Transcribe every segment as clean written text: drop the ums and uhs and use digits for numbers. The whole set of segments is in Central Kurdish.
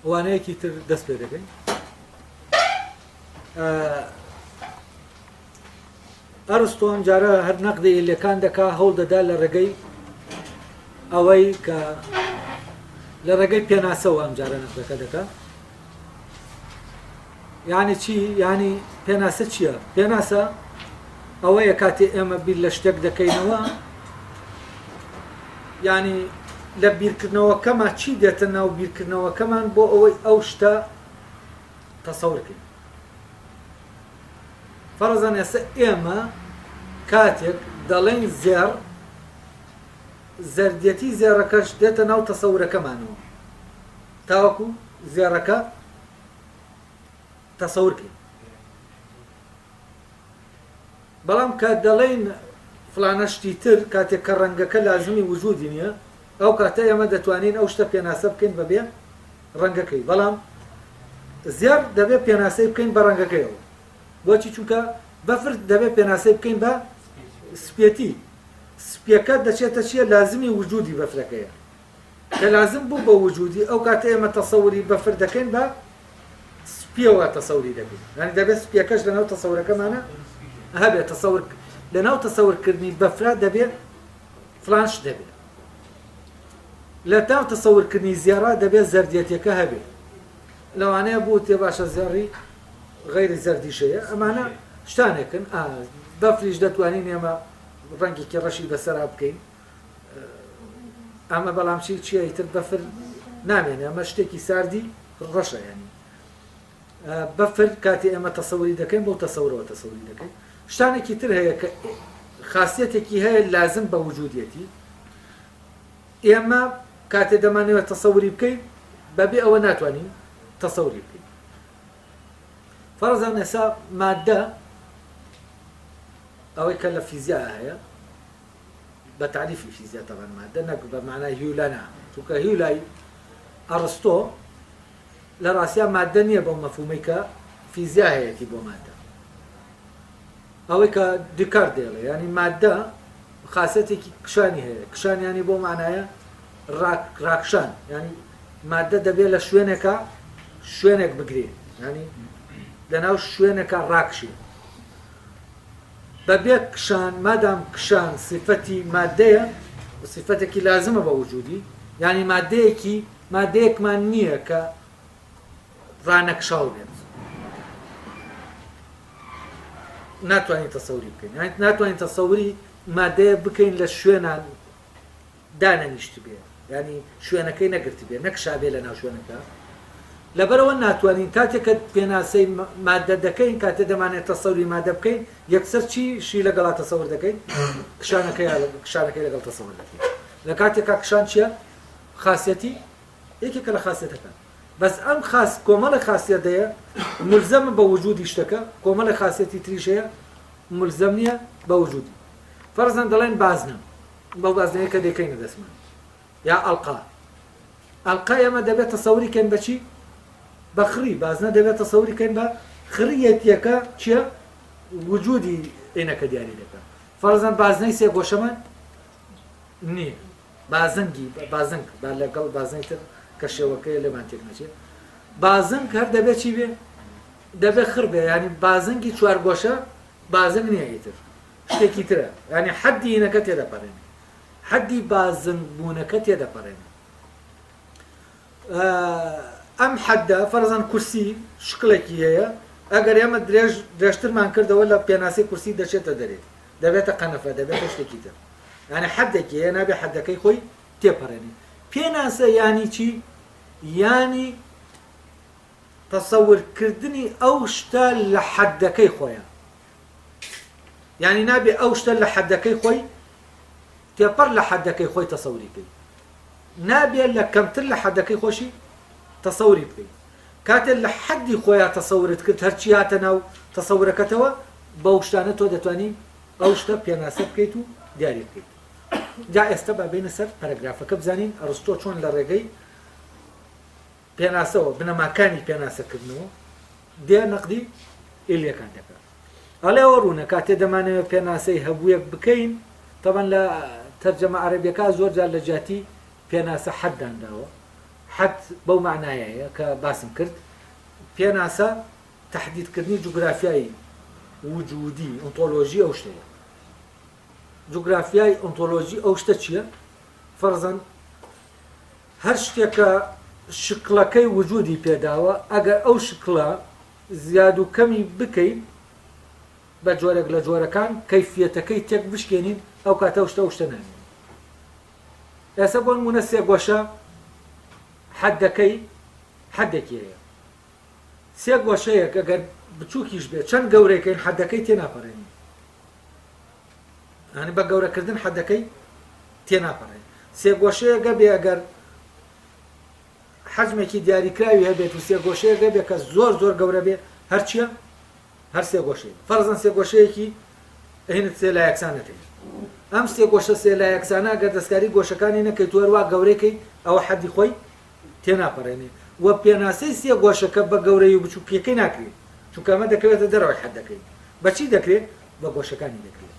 وانەیەکی تر دەست پێ دەکەین. ئەرستۆ ئەم جارە هەر نەقدی ئیلەکان دەکا، هەوڵ دەدا لە ڕێگەی ئەوەی کە لە ڕێگەی پێناسەوە ئەم جارە نەقدەکە دەکا. یعنی چی؟ یعنی پێناسە چییە؟ پێناسە ئەوەیە کاتێ ئێمە بیر لە شتێک دەکەینەوە، یعنی لە بیرکردنەوەکەمان چی دێتە ناو بیرکردنەوەکەمان بۆ ئەوەی ئەو شتە تەسەور کەین. فەرزەن ئێستا ئێمە کاتێک دەڵێین زێڕ، زەردیەتی زێڕەکەش دێتە ناو تەسەورەکەمانەوە تاوەکو زێڕەکە تەسەور کەین. بەڵام کە دەڵێین فڵانە شتی تر، کاتێک کە ڕەنگەکە لازمی وجودی نییە، ئەو کاتە ئێمە دەتوانین ئەو شتە پێناسە بکەین بەبێ ڕەنگەکەی. بەڵام زێڕ دەبێت پێناسەی بکەین بە ڕەنگەکەیەوە. بۆچی؟ چونکە بەفر دەبێت پێناسەی بکەین بە سپێتی. سپیەکە دەچێتە چییە؟ لازمی وجودی بەفرەکەیە. کە لازم بوو بە وجودی، ئەو کاتە ئێمە تەسەوری بەفر دەکەین بە سپیەوە تەسەوری دەکەین. یانی دەبێت سپیەکەش لەناو تەسەورەکەمانە هەبێت. تەسەور لەناو تەسەورکردنی بەفرا دەبێت فلان شت هەبێت. لە ناو تەسەورکردنی زێڕا دەبێت زەردیەتەکە هەبێت. لەوانەیە بوتێ باشە زێڕی غەیری زەردیش هەیە. ئەمانە شتانێکن. بەفریش دەتوانین ئێمە ڕەنگێکی ڕەشی بەسەرا بکەین. ئەمە بەڵام چی چییە ئیتر بەفر نامێنێ، ئەمە شتێکی ساردی ڕەشە. ینی بەفر کاتی ئێمە تەسەوری دەکەین بەو تەسەورەوە تەسەوری دەکەین. شتانێکی تر هەیە کە خاصیەتێکی هەیە لازم بە وجودیەتی، ئێمە کاتێ دەمانەوێت تەسەوری بکەین بەبێ ئەوە ناتوانین تەسەوری بکەین. فەرزان ئێستا مادە ئەوەی کە لە فیزیا هەیە بە تەعریفی فیزیا تەبعەن مادە نەک بە مانای هیولا نا، چونکە هیولای ئەڕستۆ لە ڕاستیا مادە نییە بەو مەفهومەی کە فیزیا هەیەتی بۆ مادە. ئەوەی کە دیکارت دەیڵێ یانی مادە خاسیەتێکی کشانی هەیە، کشان یانی بۆ مانایە ڕاکشان، یانی مادە دەبێت لە شوێنێکە شوێنێک بگرێ، یانی لەناو شوێنێکە ڕاکشێ. بەبێ کشان، مادام کشان سیفەتی ماددەیە و سیفەتێکی لازمە بە وجودی، یانی ماددەیەکی ماددەیەکمان نییە کە ڕانەکشاو بێت، ناتوانین تەسەوری بکەین، یانی ناتوانین تەسەوری ماددەیەک بکەین لە شوێنان دانەنیشتبێ یانی شوێنەکەی نەگرتبێ نەکشابێ لە ناو شوێنەکە لەبەرئەوە ناتوانین کاتێک کە پێناسەی مادە دەکەین کاتێ دەمانێت تەسەوری مادە بکەین یەکسەر چی شی لەگەڵا تەسەور دەکەین کشانەکەی کشانەکەی لەگەڵ تەسەور دەکەین لە کاتێکا کشان چییە خاصەتی یەکێکە لە خاصەتەکان بەس ئەم خاص کۆمەڵی خاصیەت هەیە ملزەمە بە وجودی شتەکە کۆمەڵی خاصەتی تریش هەیە ملزەم نییە بە وجودی فەرزەن دەڵێن بازنە بەو بازنەیە کە دەیکەینە دەستمان یا ئەڵقە ئەڵقە ئێمە دەبێت تەسەوری کەین بە چی؟ بە خڕی بازنە دەبێت تەسەوری کەین بە خڕیەتیەکە چییە؟ وجودی ئینەکە دیاری دەکە فەرزەن بازنەی سێ گۆشەمان نییە بازنگی بازنگ با لەگەڵ بازنەی تر کە شێوەکەی لێمان تێک نەچێت بازنگ هەر دەبێت چی بێ دەبێت خڕ بێ ینی بازنگی چوارگۆشە بازنگ نییە ئیتر شتێکی ترە یانی حەدی هینەکە تێدەپەڕێنێ حەدی بازنگ بوونەکە تێدەپەڕێنێ ئەم حەدە فەرزان کورسی شکڵێکی هەیە ئەگەر ئێمە درێژ درێژترمان کردەوە لە پێناسی کورسی دەچێتە دەرێ دەبێتە قەنەفە دەبێتە شتێکی تر یعنی حەدێکی هەیە نابێ حەدەکەی خۆی تێپەڕێنێ پێناسە یانی چی یانی تەسەورکردنی ئەو شتە لە حەدەکەی خۆیان یانی نابێ ئەو شتە لە حەدەکەی خۆی تێپەڕ لە حەدەکەی خۆی تەسەوری بکەی نابێ لە کەمتر لە حەدەکەی خۆشی تەسەوری بکەی کاتێ لە حەدی خۆیان تەسەورت کرد هەرچی هاتە ناو تەسەورەکەتەوە بەو شتانە تۆ دەتوانی ئەو شتە پێناسە بکەیت و دیاری بکەیت جا ئێستا با بینە سەر پەرەگرافەکە بزانین ئەرستۆ چۆن لە ڕێگەی پێناسەوە، بنەماکانی پێناسەکردنەوە، دێ نەقدی ئیلیەکان دەکا. ئەڵێ ئەوە ڕوونە کاتێ دەمانەوێ پێناسەی هەبوویەک بکەین، تەبەن لە تەرجەمە عەرەبیەکە زۆر جار لە جیاتی پێناسە حەد دانراوە. حەد بەو مەعنایەیە کە باسم کرد، پێناسە تەحدیدکردنی جوگرافیای وجودی، ئۆنتۆلۆژی ئەو شتەیە. جوگرافیای ئۆنتۆلۆژی ئەو شتە چییە؟ فەرزەن هەر شتێک کە شکڵەکەی وجودی پێداوە، ئەگەر ئەو شکڵە زیاد و کەمی بکەین بە جۆرێک لە جۆرەکان کەیفیەتەکەی تێک بشکێنین، ئەو کاتە ئەو شتە ئەو شتە نامێنێ. ئێستا بۆ نموونە سێگۆشە حەدەکەی حەدێکی هەیە. سێگۆشەیەک ئەگەر بچووکیش بێت چەند گەورەی کەین حەدەکەی تێناپەڕێنین. یانی بە گەورەکردن حەدەکەی تێناپەڕێ. سێگۆشەیەک هەبێ ئەگەر حەجمێکی دیاریکراوی هەبێت و سێگۆشەیەک هەبێ کە زۆر زۆر گەورە بێ هەر چییە؟ هەر سێگۆشەیە. فەرزەن سێگۆشەیەکی هینت سێ لا یەکسانت هەیە. ئەم سێگۆشە سێ لا یەکسانە ئەگەر دەستکاری گۆشەکانی نەکەیت و هەروا گەورەی کەی ئەوە حەدی خۆی تێناپەڕێنێ و پێناسەی سێگۆشەکە بە گەورەی و بچووکیەکەی ناکرێ چونکە ئەمە دەکەوێتە دەرەوەی حەدەکەی. بە چی دەکرێ؟ بە گۆشەکانی دەکرێ.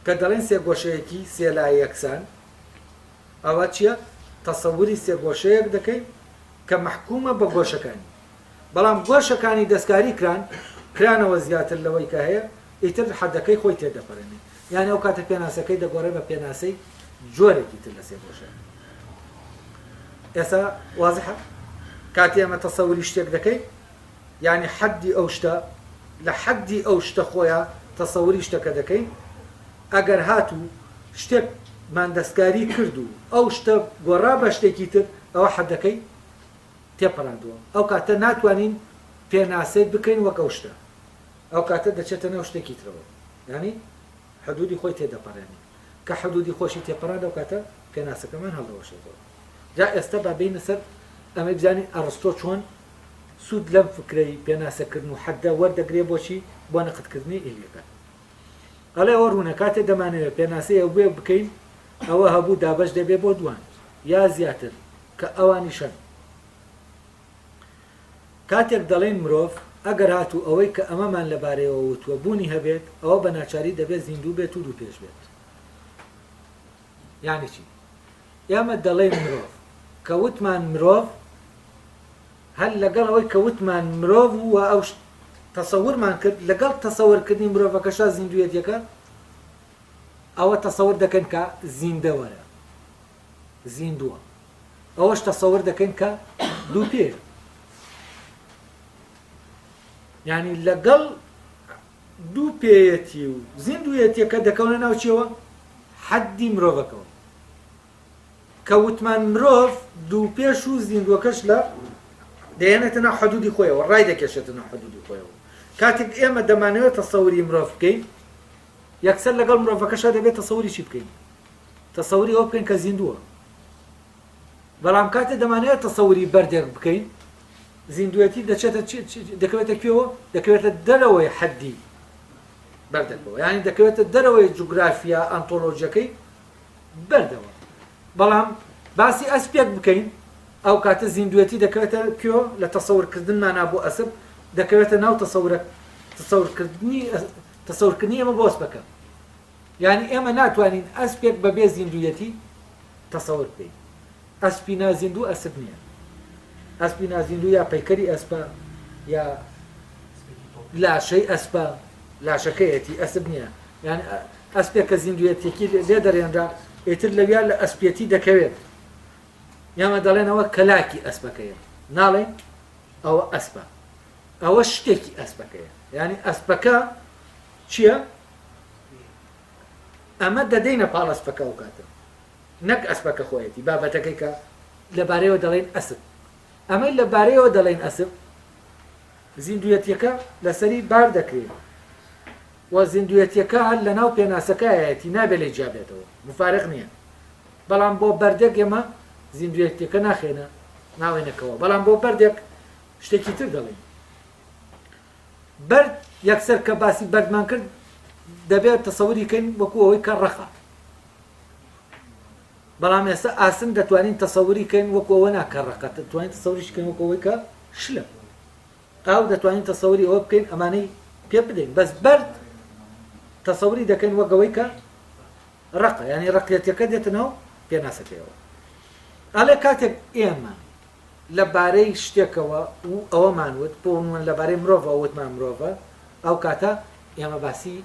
کە دەڵێن سێگۆشەیەکی سێ لا یەکسان ئەوە چیە؟ تەسەوری سێگۆشەیەک دەکەین کە مەحکومە بە گۆشەکانی. بەڵام گۆشەکانی دەستکاری کران، کرانەوە زیاتر لەوەی کە هەیە، ئیتر حەدەکەی خۆی تێدەپەرێنێ. یانی ئەو کاتە پێناسەکەی دەگۆڕێ بە پێناسەی جۆرێکی تر لە سێگۆشە. ئێستا وازحە؟ کاتێ ئێمە تەسەوری شتێک دەکەین، یانی حەدی ئەو شتە، لە حەدی ئەو شتە خۆیا تەسەوری شتەکە دەکەین، ئەگەر هاتوو شتێکمان دەستکاری کرد و ئەو شتە گۆڕا بە شتێکی تر، ئەوە حەدەکەی تێپەراندووە ئەو کاتە ناتوانین پێناسەی بکەین وەک ئەو شتە ئەو کاتە دەچێتە ناو شتێکی ترەوە یانی حدودی خۆی تێدەپەرێنێ کە حدودی خۆشی تێپەراند ئەو کاتە پێناسەکەمان هەڵدەوەشێتەوە جا ئێستا با بێینە سەر ئەمەی بزانین ئەڕستۆ چۆن سوود لەم فکرەی پێناسەکردن و حەدە وەردەگرێ بۆچی بۆ نەقدکردنی ئیلیەکان ئەڵێ ئەوە ڕوونە کاتێ دەمانەوێت پێناسەی هەبووێک بکەین ئەوە هەبوو دابەش دەبێ بۆ دوان یا زیاتر کە ئەوانیش هەن. کاتێک دەڵێین مرۆڤ، ئەگەر هاتوو ئەوەی کە ئەمەمان لەبارەیەوە وتووە بوونی هەبێت، ئەوە بە ناچاری دەبێت زیندوو بێت و دووپێش بێت. یانی چی؟ ئێمە دەڵێین مرۆڤ، کە وتمان مرۆڤ، هەر لەگەڵ ئەوەی کە وتمان مرۆڤ و ئەو تەسەورمان کرد، لەگەڵ تەسەورکردنی مرۆڤەکەشا زیندوویەتیەکە، ئەوە تەسەور دەکەین کە زیندەوەرە. زیندووە ئەوەش تەسەور دەکەین کە دووپێیە یعنی لەگەڵ دوو پێیەتی و زیندویەتیەکە دەکەونە ناوچەوە حەدی مرۆڤەکەەوە کە وتمان مرۆڤ دوو پێش و زیندوەکەش لە دەیەنێتە ناو حدودی خۆیەوە ڕای دەکێشێتە ناو حدودی خۆیەوە کاتێک ئێمە دەمانەوێت تەسەوری مرۆڤ بکەین یەکسەر لەگەڵ مرۆڤەکەشا دەبێت تەسەوری چی بکەین تەسەوری ئەوە بکەین کە زیندووە بەڵام کاتێ دەمانەوێت تەسەوری بەردێک بکەین زیندوێتی دەچێتە دەکەوێتە کوێوە دەکەوێتە دەرەوەی حەدی بەردەکەوە یعنی دەکەوێتە دەرەوەی جوگرافیا ئەنتۆلۆژیەکەی بەردەوە بەڵام باسی ئەسپێک بکەین ئەو کاتە زیندوێتی دەکەوێتە کوێ لە تەسەورکردنمانا بۆ ئەسپ دەکەوێتە ناو تەسەورە تەسەورکردنی تەسەورکردنی ئێمە بۆ ئەسپەکە یانی ئێمە ناتوانین ئەسپێک بە بێ زیندوویەتی تەسەور بکەین. ئەسپی نازیندوو ئەسپ نییە. ئەسپی نازیندوو یا پەیکەری ئەسپە یا لاشەی ئەسپە، لاشەکەیەتی، ئەسپ نییە. یانی ئەسپێک کە زیندوویەتیەکی لێ دەرێنرا، ئیتر لەویا لە ئەسپێتی دەکەوێت. ئێمە دەڵێن ئەوە کەلاکی ئەسپەکەیە، ناڵێین ئەوە ئەسپە. ئەوە شتێکی ئەسپەکەیە. یانی ئەسپەکە چییە؟ ئەمە دەدەینە پاڵ ئەسپەکە ئەو کاتە نەک ئەسپەکە خۆیەتی بابەتەکەی کە لەبارەیەوە دەڵێن ئەسپ ئەمەی لەبارەیەوە دەڵێن ئەسپ زیندویەتیەکە لەسەری بار دەکرێت و زیندویەتیەکە هەر لەناو پێناسەکایەتی نابێت لێ جیابێتەوە مفارق نییە بەڵام بۆ بەردێک ئێمە زیندویەتیەکە ناخێنە ناوێنەکەەوە بەڵام بۆ بەردێک شتێکی تر دەڵێن بەرد، یەکسەر کە باسی بەردمان کرد دەبێت تەسەوری کەین وەکو ئەوەی کە ڕەقە. بەڵام ئێستا ئاسن دەتوانین تەسەوری کەین وەکو ئەوە نا کە ڕەقە، دەتوانین تەسەوریش کەین وەکو ئەوەی کە شلە. ئاو دەتوانین تەسەوری ئەوە بکەین ئەمانەی پێ بدەین، بەس بەرد تەسەوری دەکەین وەک ئەوەی کە ڕەقە، یانی ڕەقیەتەکە دێتە ناو پێناسەکەیەوە. ئەڵێ کاتێک ئێمە. لە بارەی شتێکەوە و ئەوەمان وت، بۆ نموونە لە بارەی مرۆڤەوە وتمان مرۆڤە، ئەو کاتە ئێمە باسی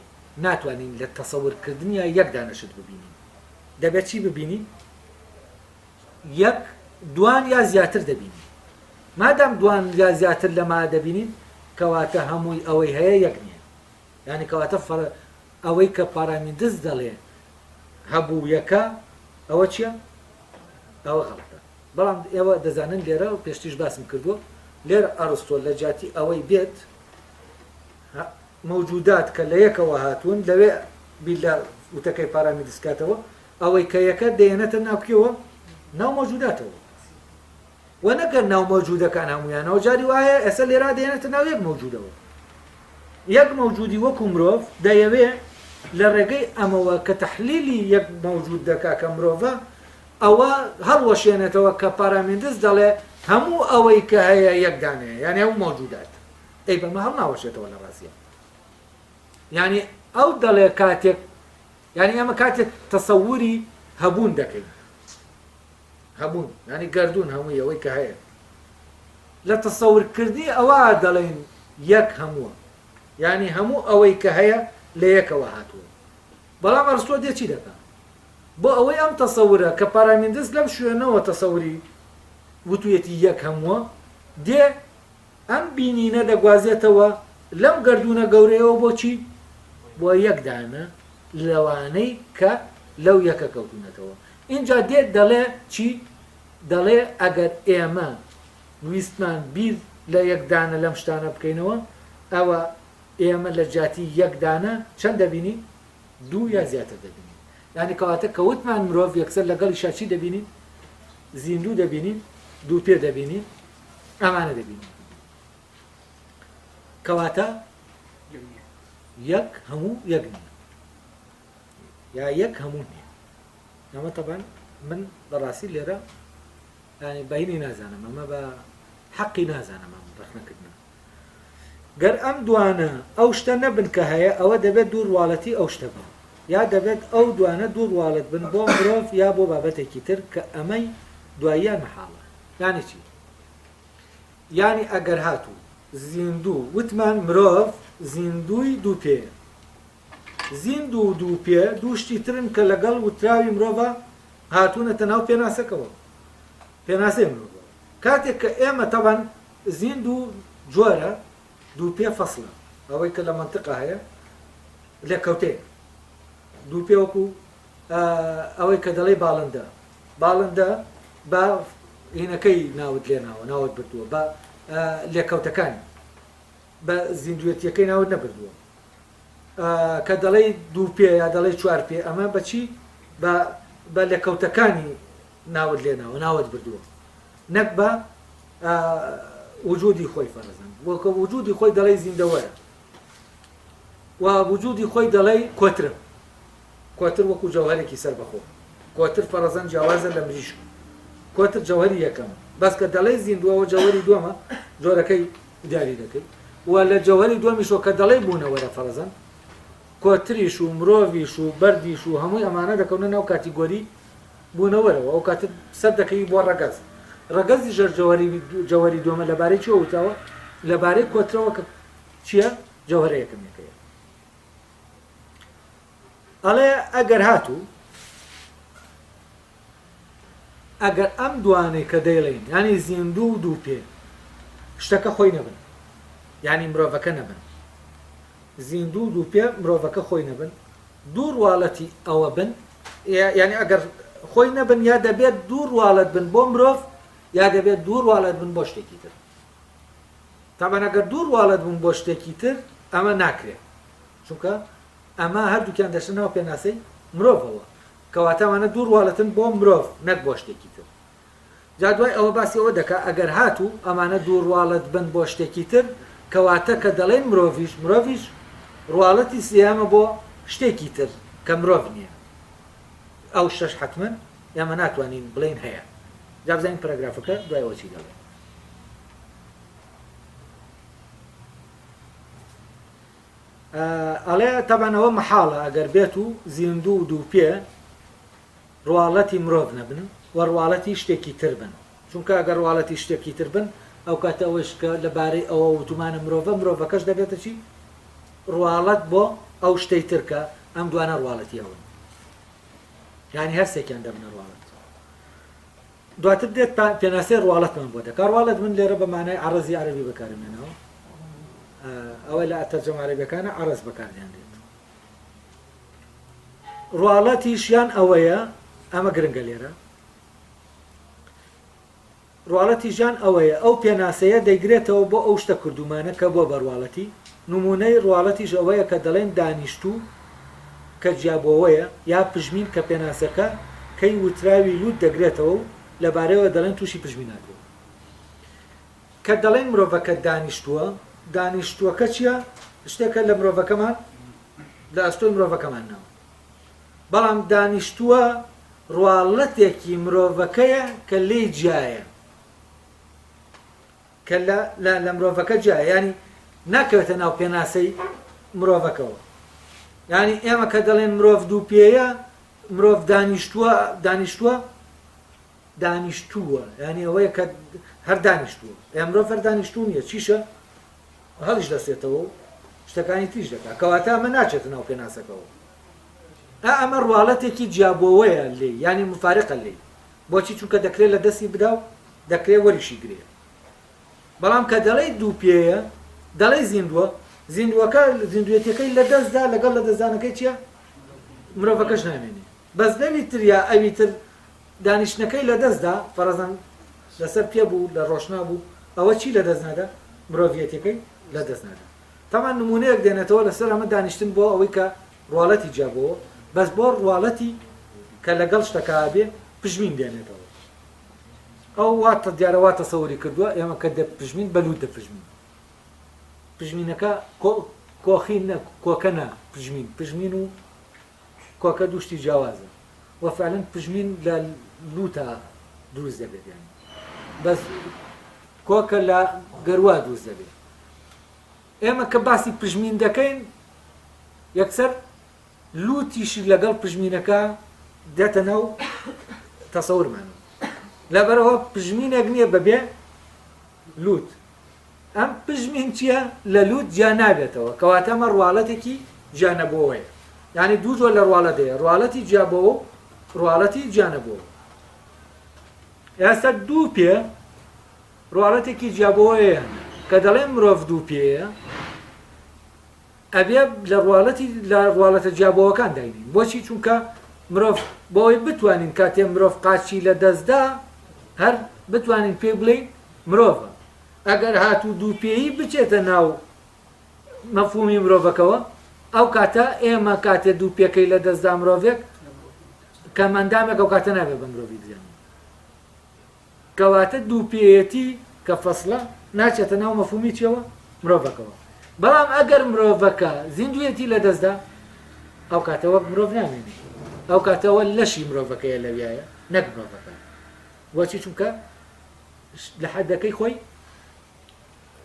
ناتوانین لە تەسەور کردنیا یەک دانە شت ببینین. دەبێت چی ببینین؟ یەک، دوان یا زیاتر دەبینین. مادام دوان یا زیاتر لەمە دەبینین، کەواتە هەمووی ئەوەی هەیە یەک نییە. یانی کەواتە فەر ئەوەی کە پارامیدس دەڵێ هەبوو یەکە، ئەوە چییە؟ ئەوە غەڵەتە. بەڵام ئێوە دەزانن لێرە و پێشتریش باسم کردووە، لێرە ئەڕستۆ لە جیاتی ئەوەی بێت مەوجودات کە لە یەکەوە هاتوون، لەوێ بیر لە وتەکەی پارامیدس کاتەوە، ئەوەی کە یەکە دەیەنێتە ناو کێوە؟ ناو مەوجوداتەوە. و نەگەر ناو مەوجودەکان هەموویانەوە، جاری وایە ئێستا لێرا دەیەنێتە ناو یەک مەوجودەوە. یەک مەوجودی وەکو مرۆڤ دەیەوێ لە ڕێگەی ئەمەوە کە تەحلیلی یەک مەوجود دەکا کە مرۆڤە، ئەوە هەڵوەشێنێتەوە کە پارامیدس دەڵێ هەموو ئەوەی کە هەیە یەک دانەیە، یانی هەموو مەوجودات. ئەی بەمە هەڵناوەشێتەوە لە ڕاستیا. یانی ئەو دەڵێ کاتێک، یانی ئێمە کاتێک تەسەوری هەبوون دەکەین، هەبوون یانی گەردوون هەمووی ئەوەی کە هەیە، لە تەسەورکردنی ئەوە دەڵێین یەک هەمووە، یانی هەموو ئەوەی کە هەیە لە یەکەوە هاتووە. بەڵام ئەرستۆ دێ چی دەکا؟ بۆ ئەوەی ئەم تەسەورە کە پارامیندس لەم شوێنەوە تەسەوری وتویەتی یەک هەمووە، دێ ئەم بینینە دەگوازێتەوە لەم گەردوونە گەورەیەوە بۆ چی؟ بۆ یەک دانە لەوانەی کە لەو یەکە کەوتوونەتەوە. ئینجا دێت دەڵێ چی؟ دەڵێ ئەگەر ئێمە ویستمان بیر لە یەک دانە لەم شتانە بکەینەوە، ئەوە ئێمە لە جیاتی یەک دانە چەند دەبینین؟ دوو یا زیاتر دەبینین. یانی کەواتە کە وتمان مرۆڤ یەکسەر لەگەڵیشا چی دەبینین؟ زیندوو دەبینین، دووپێ دەبینین، ئەمانە دەبینین. کەواتە یەک هەموو یەک نییە یا یەک هەموو نییە. ئەمە تەبان من بەڕاستی لێرە ینی بەینی نازانم، ئەمە بە حەقی نازانم ئەم ڕەخنەکردنە. گەر ئەم دوانە ئەو شتە نەبن کە هەیە ئەوە دەبێت دوو ڕواڵەتی ئەو شتە بن یا دەبێت ئەو دوانە دوو ڕواڵەت بن بۆ مرۆڤ یا بۆ بابەتێکی تر کە ئەمەی دواییان مەحاڵە. یانی چی؟ یانی ئەگەر هاتوو زیندوو وتمان مرۆڤ زیندووی دوو پێیە. زیندوو و دوو پێ دوو شتی ترن کە لەگەڵ وتراوی مرۆڤا هاتوونەتە ناو پێناسەکەوە. پێناسەی مرۆڤەوە. کاتێک کە ئێمە تەبعەن زیندوو جۆرە، دوو پێ فەسڵە. ئەوەی کە لە مەنتقا هەیە لێکەوتەیە. دوو پێ وەکو ئەوەی کە دەڵێی باڵندە. باڵندە بە هینەکەی ناوت لێناوە، ناوت بردووە، بە لێکەوتەکانی، بە زیندوێتیەکەی ناوت نەبردووە. کە دەڵێی دوو پێ یا دەڵێی چوار پێ ئەمە بە چی؟ بە بە لێکەوتەکانی ناوت لێناوە، ناوت بردووە. نەک بە وجودی خۆی فەرزن. وەکە وجودی خۆی دەڵێی زیندەوەرە. و وجودی خۆی دەڵێی کۆترە. کۆتر وەکو جەوهەرێکی سەربەخۆ. کۆتر فەرەزەن جیاوازە لە مریشک. کۆتر جەوهەری یەکەمە. بەس کە دەڵێی زیندووە ئەوە جەوهەری دووەمە، جۆرەکەی دیاری دەکەی. و لە جەوهەری دووەمیشەوە کە دەڵێی بوونەوەرە فەرەزەن کۆتریش و مرۆڤیش و بەردیش و هەمووی ئەمانە دەکەونە ناو کاتیگۆری بوونەوەرەوە. ئەو کاتە سەر دەکەوی بۆ ڕەگەز. ڕەگەزیش هەر جەوهەری جەوهەری دووەمە لەبارەی چیەوە وتراوە؟ لەبارەی کۆترەوە کە چییە؟ جەوهەرە یەکەمیەکەیە. ئەڵێ ئەگەر هاتوو ئەگەر ئەم دوانەی کە دەیڵێین یانی زیندوو و دوو پێ شتەکە خۆی نەبن یانی مرۆڤەکە نەبن زیندوو و دوو پێ مرۆڤەکە خۆی نەبن دوو ڕواڵەتی ئەوە بن یانی ئەگەر خۆی نەبن یا دەبێت دوو ڕواڵەت بن بۆ مرۆڤ یا دەبێت دوو ڕواڵەت بن بۆ شتێکی تر تابان ئەگەر دوو ڕواڵەت بوون بۆ شتێکی تر ئەمە ناکرێت چونکە ئەمە هەردووکیان دەچنە ناو پێناسەی مرۆڤەوە کەواتە ئەمانە دوو ڕواڵەتن بۆ مرۆڤ نەک بۆ شتێکی تر جا دوای ئەوە باسی ئەوە دەکا ئەگەر هاتوو ئەمانە دوو ڕواڵەت بن بۆ شتێکی تر کەواتە کە دەڵێن مرۆڤیش مرۆڤیش ڕواڵەتی سێیەمە بۆ شتێکی تر کە مرۆڤ نییە ئەو شتەش حەتمەن ئێمە ناتوانین بڵێین هەیە جا بزانین پەرەگرافەکە دوای ئەوە چی دەڵێ. ئەڵێ تەبعەن ئەوە مەحاڵە ئەگەر بێت و زیندوو و دووپێ ڕواڵەتی مرۆڤ نەبن و ڕواڵەتی شتێکی تر بن. چونکە ئەگەر ڕواڵەتی شتێکی تر بن، ئەو کاتە ئەوەیش کە لە بارەی ئەوە وتومانە مرۆڤە، مرۆڤەکەش دەبێتە چی؟ ڕواڵەت بۆ ئەو شتەی تر کە ئەم دوانە ڕواڵەتی ئەون. یانی هەر سێکیان دەبنە ڕواڵەت. دواتر دێت پێناسەی ڕواڵەتمان بۆ دەکا. ڕواڵەت من لێرە بە مانای عەڕەزی عەرەبی بەکارم هێناوە. ئەوە لە تەرجەمە عەرەبیەکانە عەڕەز بەکاردێنرێت. ڕواڵەتیش یان ئەوەیە، ئەمە گرنگە لێرە، ڕواڵەتی ژیان ئەوەیە ئەو پێناسەیە دەیگرێتەوە بۆ ئەو شتە کردوومانە کە بووە بە ڕواڵەتی، نموونەی ڕواڵەتیش ئەوەیە کە دەڵێن دانیشتوو کە جیابۆوەیە یا پژمین کە پێناسەکە کەی وتراوی لووت دەگرێتەوە و لەبارەیەوە دەڵێن تووشی پژمین هاتووە. کە دەڵێن مرۆڤەکە دانیشتووە، دانیشتووەکە چییە؟ شتێکە لە مرۆڤەکەمان لە ئەستۆی مرۆڤەکەمان ناوە. بەڵام دانیشتووە ڕواڵەتێکی مرۆڤەکەیە کە لێی جیایە، کە لە لە لە مرۆڤەکە جیایە، یانی ناکەوێتە ناو پێناسەی مرۆڤەکەوە. یانی ئێمە کە دەڵێن مرۆڤ دوو پێیە، مرۆڤ دانیشتووە، دانیشتووە، دانیشتووە، یانی ئەوەیە کە هەر دانیشتووە. ئێ مرۆڤ هەر دانیشتوو نییە، چیشە؟ هەڵیش دەسێتەوە و شتەکانی تریش دەکات. کەواتە ئەمە ناچێتە ناو پێناسەکەوە. ئا ئەمە ڕواڵەتێکی جیابۆوەیە لێی، یانی مفارقە لێی. بۆچی؟ چونکە دەکرێت لە دەستی بدا و دەکرێت وەریشی گرێ. بەڵام کە دەڵێی دوو پێیە، دەڵێی زیندووە، زیندووەکە زیندووێتیەکەی لە دەست دا، لەگەڵ لە دەستدانەکەی چییە؟ مرۆڤەکەش نامێنێ. بەس لەوی تر یا ئەوی تر دانیشتنەکەی لە دەست دا، فەرەزەن لەسەر پێ بوو، لە ڕۆشنا بوو، ئەوە چی لە دەست نادا؟ مرۆڤیەتیەکەی لە دەست نادا. تەبعەن نموونەیەک دێنێتەوە لەسەر ئەمە دانیشتن بۆ ئەوەی کە ڕواڵەتی جیا بۆوە، بەس بۆ ڕواڵەتی کە لەگەڵ شتەکە بێ پژمین دێنێتەوە. ئەو وا دیارە وا تەسەوری کردووە ئێمە کە دەپژمین بە لووت دەپژمین. پژمینەکە کۆ کۆخی نە کۆکە نا پژمین پژمین و کۆکە دوو شتی جیاوازە و فعلا پژمین لە لووتا دروست دەبێت یانی بەس کۆکە لە گەروا دروست دەبێت. ئێمە کە باسی پژمین دەکەین یەکسەر لوتیش لەگەڵ پژمینەکە دێتە ناو تەسەورمانەوە لەبەرەوە پژمینێک نییە بەبێ لوت ئەم پژمین چییە لە لوت جیا نابێتەوە کەواتە ئەمە ڕواڵەتێکی جیانەبووەیە یعنی دوو جۆر لە ڕواڵەت هەیە ڕواڵەتی جیابەوە و ڕواڵەتی جیانەبووەوە ئێستا دوو پێ ڕواڵەتێکی جیابۆوەیە هەن. کە دەڵێن مرۆڤ دوو پێیە، ئەبێ لە ڕواڵەتی لە ڕواڵەتە جیابۆوەکان داینین. بۆچی؟ چونکە مرۆڤ بۆ ئەوەی بتوانین کاتێ مرۆڤ قاچی لە دەست دا هەر بتوانین پێی بڵێین مرۆڤە. ئەگەر هاتوو دوو پێیی بچێتە ناو مەفهومی مرۆڤەکەوە، ئەو کاتە ئێمە کاتێ دوو پێکەی لە دەست دا مرۆڤێک کەمئەندامێک ئەو کاتە نابێ بە مرۆڤی بزانین. کەواتە دووپێیەتی کە فەسڵە ناچێتە ناو مەفهومی چیەوە؟ مرۆڤەکەوە. بەڵام ئەگەر مرۆڤەکە زیندوویەتی لەدەستدا ئەو کاتە وەک مرۆڤ نامێنێ. ئەو کاتە ئەوە لەشی مرۆڤەکەیە لەویایە نەک مرۆڤەکە. بۆچی؟ چونکە لە حەدەکەی خۆی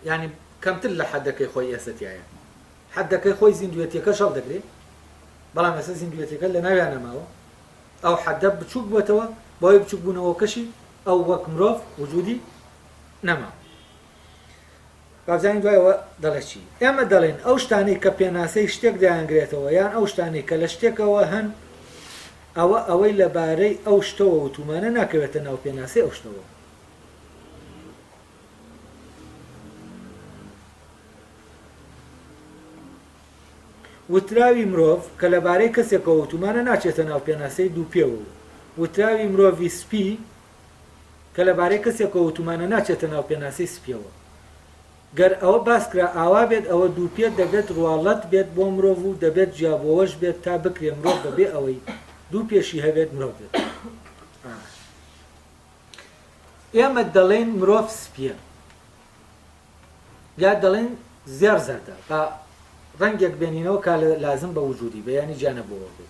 یعنی کەمتر لە حەدەکەی خۆی ئێستا تایە. حەدەکەی خۆی زیندوویەتیەکەش هەڵدەگرێ بەڵام ئێستا زیندوویەتیەکە لە ناویان نەماوە. ئەو حەدە بچووک بووەتەوە، بەهۆی بچووک بوونەوەکەشی ئەو وەک مرۆڤ وجودی نەما. با بزانین دوای ئەوە دەڵێ چی. ئێمە دەڵێین ئەو شتانەی کە پێناسەی شتێک دەیانگرێتەوە یان ئەو شتانەی کە لە شتێکەوە هەن ئەوە ئەوەی لەبارەی ئەو شتەوە وتوومانە ناکەوێتە ناو پێناسەی ئەو شتەوە. وتراوی مرۆڤ کە لەبارەی کەسێکەوە وتومانە ناچێتە ناو پێناسەی دووپێوە و وتراوی مرۆڤی سپی کە لەبارەی کەسێکەوە وتومانە ناچێتە ناو پێناسەی سپیەوە. گەر ئەوە باسکرا ئاوا بێت ئەوە دووپێ دەبێت ڕواڵەت بێت بۆ مرۆڤ و دەبێت جیابۆوەش بێت تا بکرێ مرۆڤ بەبێ ئەوەی دوو پێشی هەبێت مرۆڤ بێت. ئێمە دەڵێین مرۆڤ سپیە. یا دەڵێن زێڕ زەردە با ڕەنگێک بێنینەوە کا لازم بە وجودی بێ یانی جیا نەبووەوە بێ.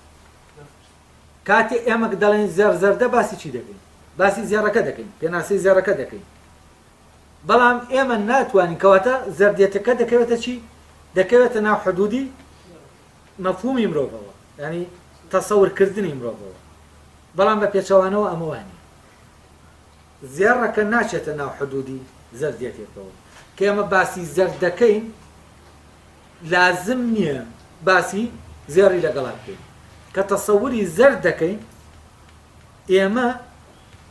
کاتێ ئێمە دەڵێن زێڕ زەردە باسی چی دەکەین؟ باسی زێڕەکە دەکەین، پێناسەی زێڕەکە دەکەین. بەڵام ئێمە ناتوانین کەواتە زەردێتەکە دەکەوێتە چی؟ دەکەوێتە ناو حدودی مەفهومی مرۆڤەوە، یانی تەسەورکردنی مرۆڤەوە. بەڵام بە پێچەوانەوە ئەمە وانیە. زێڕەکە ناچێتە ناو حدودی زەردێتێکەوە. کە ئێمە باسی زەرد دەکەین لازم نییە باسی زێڕی لەگەڵا بکەین. کە تەسەوری زەرد دەکەین ئێمە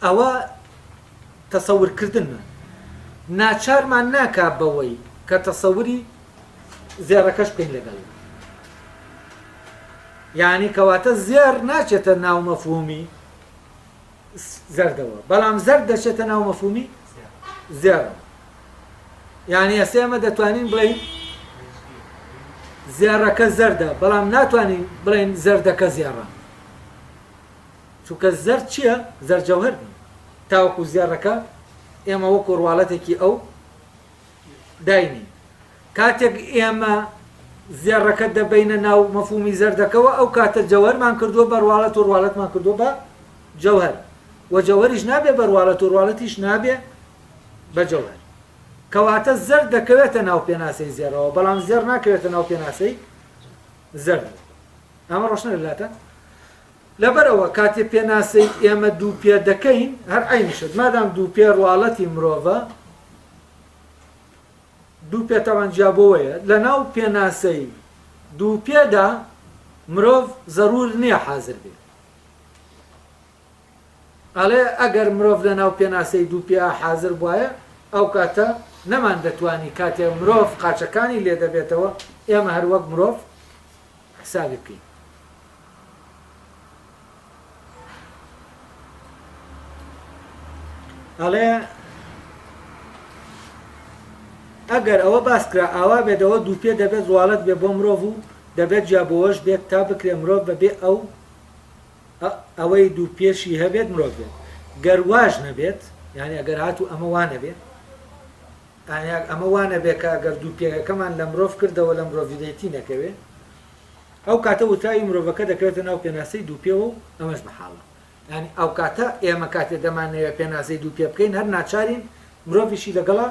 ئەوە تەسەورکردنمان ناچارمان ناکا بەوەی کە تەسەوری زێڕەکەش بکەین لەگەڵی. یانی کەواتە زێڕ ناچێتە ناو مەفهومی زەردەوە بەڵام زەرد دەچێتە ناو مەفهومی زێڕەوە. یانی ئێستا ئێمە دەتوانین بڵێین زێڕەکە زەردە بەڵام ناتوانین بڵێین زەردەکە زێڕە. چونکە زەرد چییە؟ زەرد جەوهەر نییە تاوەکو زێڕەکە ئێمە وەکو ڕواڵەتێکی ئەو داینین. کاتێک ئێمە زێڕەکە دەبەینە ناو مەفهومی زەردەکەوە ئەو کاتە جەوهەرمان کردووە بە ڕواڵەت و ڕواڵەتمان کردووە بە جەوهەر و جەوهەریش نابێ بە ڕواڵەت و ڕواڵەتیش نابێ بە جەوهەر. کەواتە زەرد دەکەوێتە ناو پێناسەی زێڕەوە بەڵام زێڕ ناکەوێتە ناو پێناسەی زەردەوە. ئەمە ڕۆشنە لەلاتان؟ لەبەرئەوە کاتێ پێناسەی ئێمە دووپێ دەکەین هەر عەینی شت، مادام دووپێ ڕواڵەتی مرۆڤە، دووپێ تەبعەن جیابۆوەیە، لەناو پێناسەی دووپێدا مرۆڤ زەروور نییە حازر بێ. ئەڵێ ئەگەر مرۆڤ لەناو پێناسەی دووپێا حازر بوایە ئەو کاتە نەمان دەتوانی کاتێ مرۆڤ قاچەکانی لێ دەبێتەوە ئێمە هەر وەک مرۆڤ حسابی بکەین. ئەڵێ ئەگەر ئەوە باس کرا ئاوا بێت ئەوە دووپێ دەبێت ڕواڵەت بێ بۆ مرۆڤ و دەبێت جیابۆوەش بێت تا بکرێ مرۆڤ بەبێ ئەو ئەوەی دوو پێشی هەبێت مرۆڤ بێت گەر واش نەبێت یعنی ئەگەر هاتوو ئەمە وا نەبێت ئەمە وا نەبێت کە ئەگەر دوو پێکەکەمان لە مرۆڤ کردەوە لە مرۆڤیدەیتی نەکەوێ ئەو کاتە وتراوی مرۆڤەکە دەکەوێتە ناو پێناسەی دوو پێوە و ئەمەش مەحاڵە. یانی ئەو کاتە ئێمە کاتێ دەمانەوێ پێناسەی دوو پێ بکەین هەر ناچارین مرۆڤیشی لەگەڵا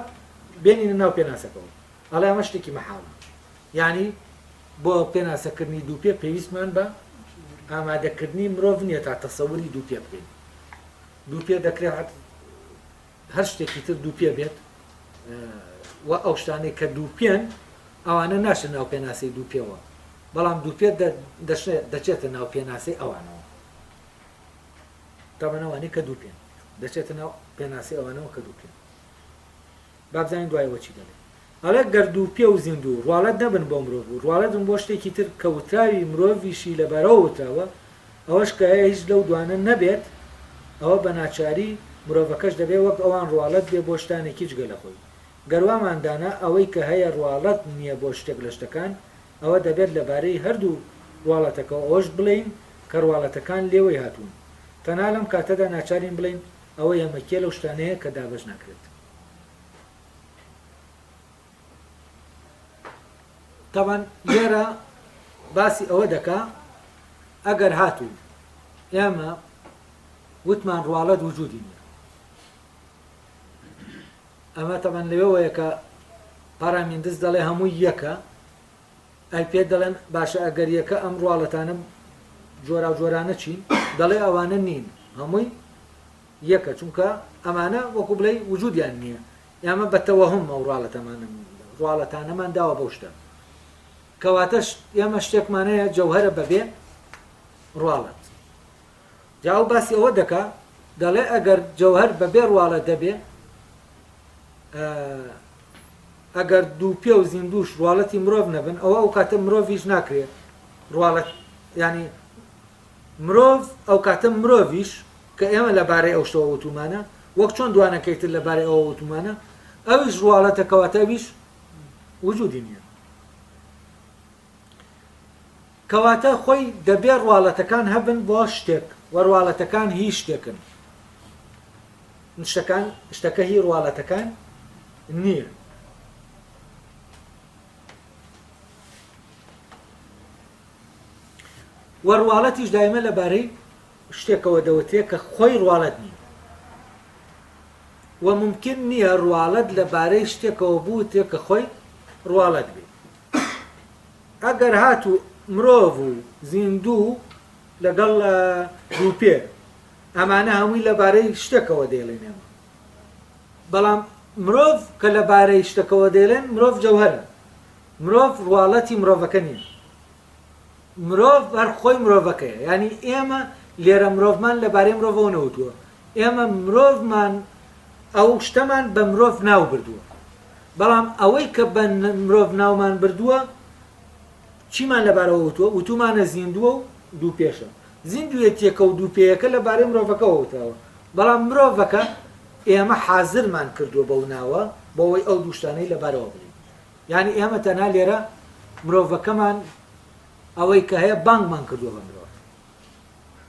بێنینە ناو پێناسەکەوە. ئەڵێ ئەمە شتێکی مەحاڵە. یانی بۆ پێناسەکردنی دوو پێ پێویستمان بە ئامادەکردنی مرۆڤ نییە تا تەسەوری دوو پێ بکەین. دوو پێ دەکرێت هەر شتێکی تر دووپێ بێت و ئەو شتانەی کە دووپێن ئەوانە ناچنە ناو پێناسەی دووپێوە بەڵام دووپێ دەچێتە ناو پێناسەی ئەوانەوە تەبەن ئەوانەی کە دووپێن دەچێتە ناو پێناسەی ئەوانەوە کە دووپێن با بزانین دوایەوە چی دەڵێ ئەڵێ گەر دووپێ و زیندوو ڕواڵەت نەبن بۆ مرۆڤ و ڕواڵەت بن بۆ شتێکی تر کە وتراوی مرۆڤیشی لەبارەوە وتراوە، ئەوەش کە هەیە هیچ لەو دوانە نەبێت، ئەوە بە ناچاری مرۆڤەکەش دەبێ وەک ئەوان ڕواڵەت بێ بۆ شتانێکی جگە لە خۆی. گەر وامان دانا ئەوەی کە هەیە ڕواڵەت نییە بۆ شتێک لە شتەکان، ئەوە دەبێت لەبارەی هەردوو ڕواڵەتەکەوە ئەوەش بڵێین کە ڕواڵەتەکان لێوەی هاتوون. تەنها لەم کاتەدا ناچارین بڵێین ئەوەی هەمە کێ لەو شتانەیە کە دابەش ناکرێت. تەبعەن لێرە باسی ئەوە دەکا ئەگەر هاتوو ئێمە وتمان ڕواڵەت وجودی نییە ئەمە تەبەن لەوێوەیە کە پارامیندس دەڵێ هەمووی یەکە ئەی پێت دەڵێن باشە ئەگەر یەکە ئەم ڕواڵەتانە جۆراوجۆرانە چین دەڵێ ئەوانە نین هەمووی یەکە چونکە ئەمانە وەکو بڵێی وجودیان نییە ئێمە بە تەوەهم ئەو ڕواڵەتانەمان داوە بەو شتە کەواتە ئێمە شتێکمان هەیە جەوهەرە بەبێ ڕواڵەت جا ئەو باسی ئەوە دەکا دەڵێ ئەگەر جەوهەر بەبێ ڕواڵەت دەبێ ئەگەر دوو پێ و زیندوش ڕواڵەتی مرۆڤ نەبن ئەوە ئەو کاتە مرۆڤیش ناکرێ ڕواڵەت ینی مرۆڤ، ئەوکاتە مرۆڤیش، کە ئێمە لە بارەی ئەو شتەوە وتوومانە، وەک چۆن دوانەکەی تر لە بارەی ئەوە وتوومانە، ئەویش ڕواڵەتە کەواتە ئەویش وجوودی نییە. کەواتە خۆی دەبێ ڕواڵەتەکان هەبن بۆ شتێک و ڕواڵەتەکان هی شتێکن. شتەکان، شتەکە هی ڕواڵەتەکان نییە. وە ڕواڵەتیش دایمە لە بارەی شتێکەوە دەوترێ کە خۆی ڕواڵەت نییە. وە مومکین نییە ڕواڵەت لە بارەی شتێکەوە بوترێ کە خۆی ڕواڵەت بێ. ئەگەر هاتوو مرۆڤ و زیندوو لەگەڵ دووپێ ئەمانە هەمووی لە بارەی شتێکەوە دەیڵێن ئێمە. بەڵام مرۆڤ کە لە بارەی شتەکەوە دەیڵێن مرۆڤ جەوهەرە. مرۆڤ ڕواڵەتی مرۆڤەکە نییە. مرۆڤ هەر خۆی مرۆڤەکەیە. یانی ئێمە لێرە مرۆڤمان لە بارەی مرۆڤەوە نەوتووە. ئێمە مرۆڤمان ئەو شتەمان بە مرۆڤ ناو بردووە. بەڵام ئەوەی کە بە مرۆڤ ناومان بردووە چیمان لەبارەوە وتووە؟ وتوومانە زیندووە و دووپێشە. زیندووێتییەکە و دووپێیەکە لەبارەی مرۆڤەکەوە وتراوە. بەڵام مرۆڤەکە ئێمە حازرمان کردووە بەو ناوە بۆ ئەوەی ئەو دوو شتانەی لەبارەوە بڵێین. یانی ئێمە تەنها لێرە مرۆڤەکەمان ئەوەی کە هەیە بانگمان کردووە بە مرۆڤ.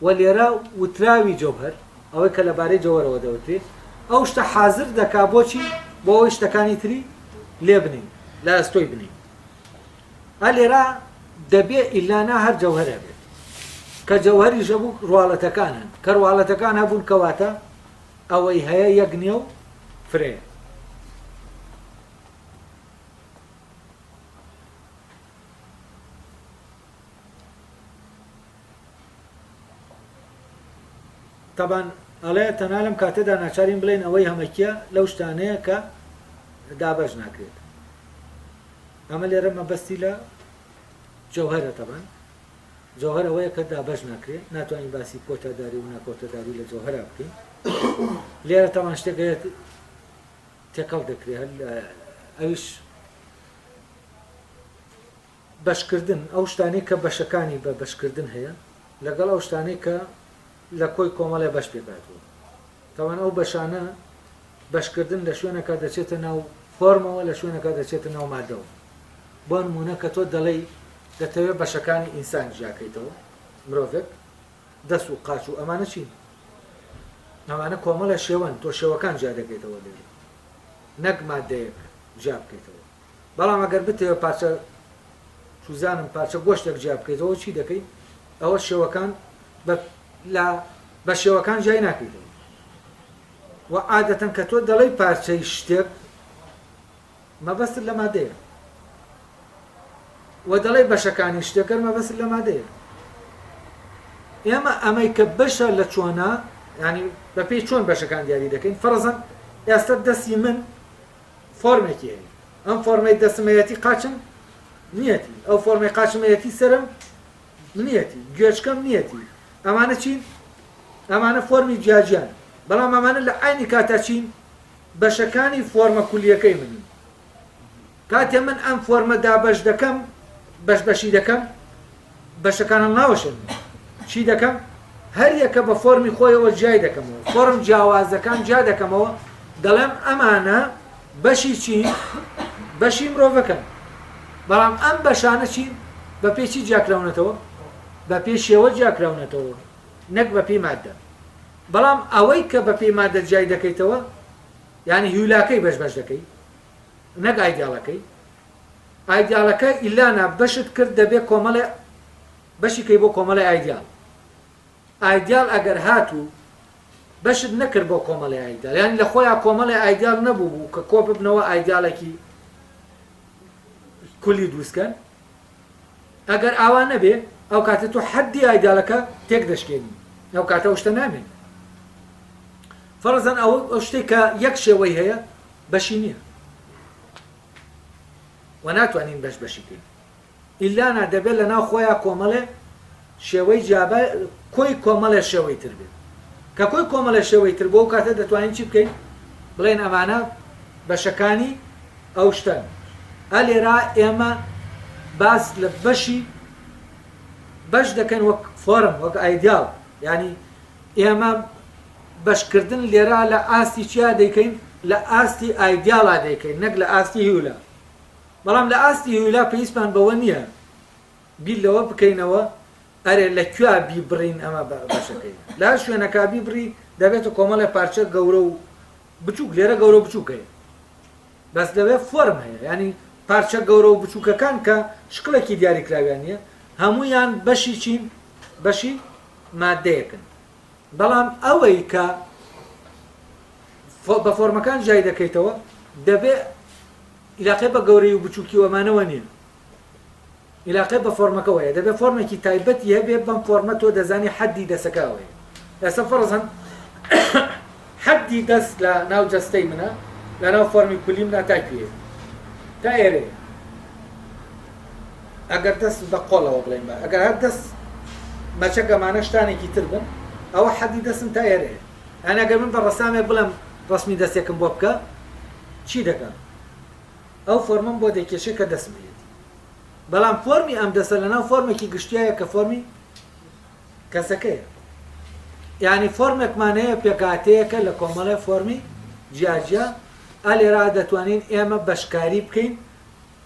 و لێرە وتراوی جەوهەر، ئەوەی کە لەبارەی جەوهەرەوە دەوترێ، ئەو شتە حازر دەکا بۆچی؟ بۆ ئەوەی شتەکانی تری لێ بنێین، لە ئەستۆی بنێین. ئا لێرە دەبێ ئیلا نا هەر جەوهەر هەبێت. کە جەوهەریش هەبوو ڕواڵەتەکان هەن. کە ڕواڵەتەکان هەبوون کەواتە ئەوەی هەیە یەک نییە و فرەیە. تەبان ئەڵێ تەنها لەم کاتەدا ناچارین بڵێین ئەوەی هەمەکیە لەو شتانەیە کە دابەش ناکرێت. ئەمە لێرە مەبەستی لە جەوهەرە تەبان جەوهەر ئەوەیە کە دابەش ناکرێت ناتوانین باسی کۆتاداری و ناکۆتاداری لە جەوهەرا بکەین لێرە تەمان شتێک هەیە تێکەڵ دەکرێت ئەویش بەشکردن، ئەو شتانەی کە بەشەکانی بە بەشکردن هەیە لەگەڵ ئەو شتانەی کە لە کۆی کۆمەڵێ بەش پێکهاتووە. تاوان ئەو بەشانە بەشکردن لە شوێنەکا دەچێتە ناو فۆرمەوە لە شوێنەکا دەچێتە ناو مادەوە. بۆ نموونە کە تۆ دەڵێی دەتەوێ بەشەکانی ئینسان جیاکەیتەوە، مرۆڤێک، دەست و قاچ و ئەمانە چین؟ ئەمانە کۆمەڵێ شێوەن، تۆ شێوەکان جیا دەکەیتەوە لێرە نەک مادەیەک جیا بکەیتەوە. بەڵام ئەگەر بتەوێت پارچە چوزانم پارچە گۆشتێک جیا بکەیتەوە چی دەکەی ئەوە شێوەکان بە لە بە شێوەکان جیای ناکەیتەوە و عادەتەن کە تۆ دەڵێی پارچەی شتێک مەبەستت لە مادەیە و دەڵێی بەشەکانی شتێکەر مەبەست لە مادەیە ئێمە ئەمەی کە بەشە لە چۆنا ینی بەپێی چۆن بەشەکان دیاری دەکەین فەرزەن ئێستا دەستی من فۆرمێکی هەیە ئەم فۆرمەی دەستم هەیەتی قاچم نیەتی ئەو فۆرمەی قاچم هەیەتی سەرم نیەتی گوێچکەم نیەتی ئەمانە چین ئەمانە فۆرمی جیاجیان بەڵام ئەمانە لە عینی کاتا چین بەشەکانی فۆرمە کولیەکەی منن کاتێ من ئەم فۆرمە دابەش دەکەم بەش بەشی دەکەم بەشەکان هەڵناوەشێنم چی دەکەم هەر یەکە بە فۆرمی خۆیەوە جیای دەکەمەوە فۆرم جیاوازەکان جیا دەکەمەوە دەڵێم ئەمانە بەشی چین بەشی مرۆڤەکەن بەڵام ئەم بەشانە چین بە پێی چی جیاکراونەتەوە بە پێی شێوە جیاکراونەتەوە نەک بە پێی مادە بەڵام ئەوەی کە بە پێی مادە جیای دەکەیتەوە یعنی هیولاکەی بەش بەش دەکەی نەک ئایدیاڵەکەی ئایدیاڵەکە ئیلانا بەشت کرد دەبێ کۆمەڵێ بەشی کەی بۆ کۆمەڵێ ئایدیاڵ ئایدیاڵ ئەگەر هاتوو بەشت نەکرد بۆ کۆمەڵێ ئایدیاڵ یانی لە خۆیان کۆمەڵێ ئایدیاڵ نەبوو بوو کە کۆ ببنەوە ئایدیاڵێکی کولی دروستکەن ئەگەر ئاوا نەبێ ئەو کاتە تۆ حەدی ئایدیاڵەکە تێک دەشکێنی ئەو کاتە ئەو شتە نامێنێ فەرزەن ئەو ئەو شتێک کە یەک شێوەی هەیە بەشی نییە و ناتوانین بەش بەشی کەین ئیلانا دەبێت لە ناو خۆیا کۆمەڵێ شێوەی جیابە کۆی کۆمەڵێ شێوەی تر بێت کە کۆی کۆمەڵێ شێوەی تر بۆ کاتە دەتوانین چی بکەین بڵێن ئەمانە بەشەکانی ئەو شتەن ئە لێرا ئێمە باس لە بەشی بەش دەکەن وەک فۆرم وەک ئایدیاڵ ینی ئێمە بەشکردن لێرە لە ئاستی چیا دەیکەین؟ لە ئاستی ئایدیاڵا دەیکەین نەک لە ئاستی هیولا. بەڵام لە ئاستی هیولا پێویستمان بەوە نییە بیر لەوە بکەینەوە ئەرێ لە کوێ بیبڕین ئەمە بەشەکەی. لە هەر شوێنەکا بیبڕی دەبێتە کۆمەڵێ پارچە گەورە و بچووک، لێرە گەورە و بچووک هەیە. بەس لەوێ فۆرم هەیە یانی پارچە گەورە و بچووکەکان کە شکڵێکی دیاریکراویان نییە هەموویان بەشی چین؟ بەشی ماددەیەکن. بەڵام ئەوەی کە بە فۆرمەکان جیای دەکەیتەوە دەبێ ئیلاقەی بە گەورەی و بچووکی و ئەمانەوە نییە ئیلاقەی بە فۆرمەکەوە هەیە دەبێ فۆرمێکی تایبەتی هەبێ بەم فۆرمە تۆ دەزانی حەدی دەسەکە ئەوەیە ئێستا فەرزەن. حەدی دەست لە ناو جەستەی منە، لە ناو فۆرمی کولی منا تا کوێیە؟ تا ئێرەیە. ئەگەر دەست بە قۆڵەوە بڵێین با، ئەگەر هەر دەست مەچەک ئەمانە شتانێکی تر بن، ئەوە حەدی دەستم تا ئێرەیە. یانی ئەگەر من بە ڕەسامێک بڵێم ڕەسمی دەستێکم بۆ بکە، چی دەکا؟ ئەو فۆرمەم بۆ دەکێشێ کە دەستم هەیەتی. بەڵام فۆرمی ئەم دەستە لەناو فۆرمێکی گشتیایە کە فۆرمی کەسەکەیە. یانی فۆرمێکمان هەیە پێکهاتەیەکە لە کۆمەڵێ فۆرمی جیاجیا، ئا لێرە دەتوانین ئێمە بەشکاری بکەین،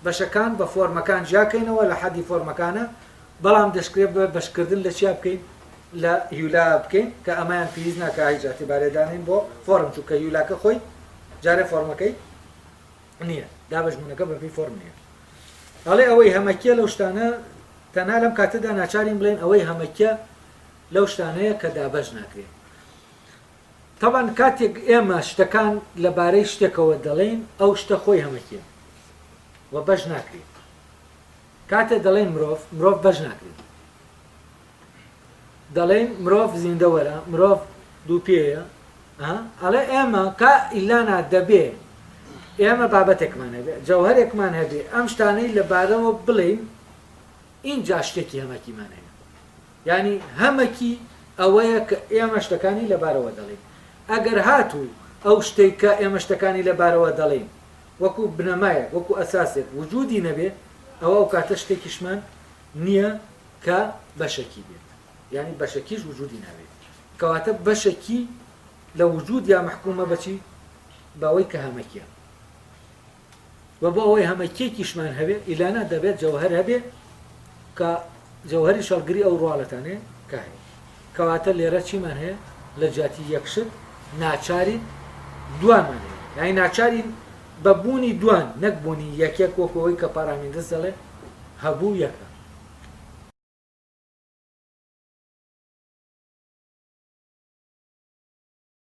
بەشەکان بە فۆرمەکان جیاکەینەوە لە حەدی فۆرمەکانە، بەڵام دەشکرێت بە بەشکردن لە چیا بکەین؟ لە هیولا بکەین کە ئەمەیان پێویست ناکا هیچ ئیعتیبارێ دانێین بۆ فۆرم چونکە هیولاکە خۆی جارێ فۆرمەکەی نییە دابەشبوونەکە بەپێی فۆرم نییە. ئەڵێ ئەوەی هەمەکیە لەو شتانە تەنها لەم کاتەدا ناچارین بڵێن ئەوەی هەمەکیە لەو شتانەیە کە دابەش ناکرێن. تەبعەن کاتێک ئێمە شتەکان لەبارەی شتێکەوە دەڵێین ئەو شتە خۆی هەمەکیە و بەش ناکرێت. کاتێ دەڵێین مرۆڤ، مرۆڤ بەش ناکرێت. دەڵێین مرۆڤ زیندەوەرە، مرۆڤ دووپێیە، ئەڵێ ئێمە کا ئیلانا دەبێ ئێمە بابەتێکمان هەبێ، جەوهەرێکمان هەبێ، ئەم شتانەی لەبارەوە بڵێین، ئینجا شتێکی هەمەکیمان هەیە. یانی هەمەکی ئەوەیە کە ئێمە شتەکانی لەبارەوە دەڵێین. ئەگەر هاتوو ئەو شتەی کە ئێمە شتەکانی لەبارەوە دەڵێین وەکوو بنەمایەک، وەکوو ئەساسێک وجوودی نەبێ، ئەوە ئەو کاتە شتێکیشمان نییە کە بەشەکی بێت. یانی بەشەکیش وجوودی نابێ. کەواتە بەشەکی لە وجوودیا مەحکوومە بە چی؟ بەوەی کە هەمەکییە. و بۆ ئەوەی هەمەکیەکیشمان هەبێ ئیلانا دەبێت جەوهەر هەبێ کە جەوهەریش هەڵگری ئەو ڕواڵەتانەیە کە هەیە. کەواتە لێرە چیمان هەیە؟ لە جیاتی یەک شت ناچارین دوانمان هەیە. یانی ناچارین بە بوونی دوان نەک بوونی یەکێک وەکو ئەوەی کە پارامیندس دەڵێ هەبوو یەکە.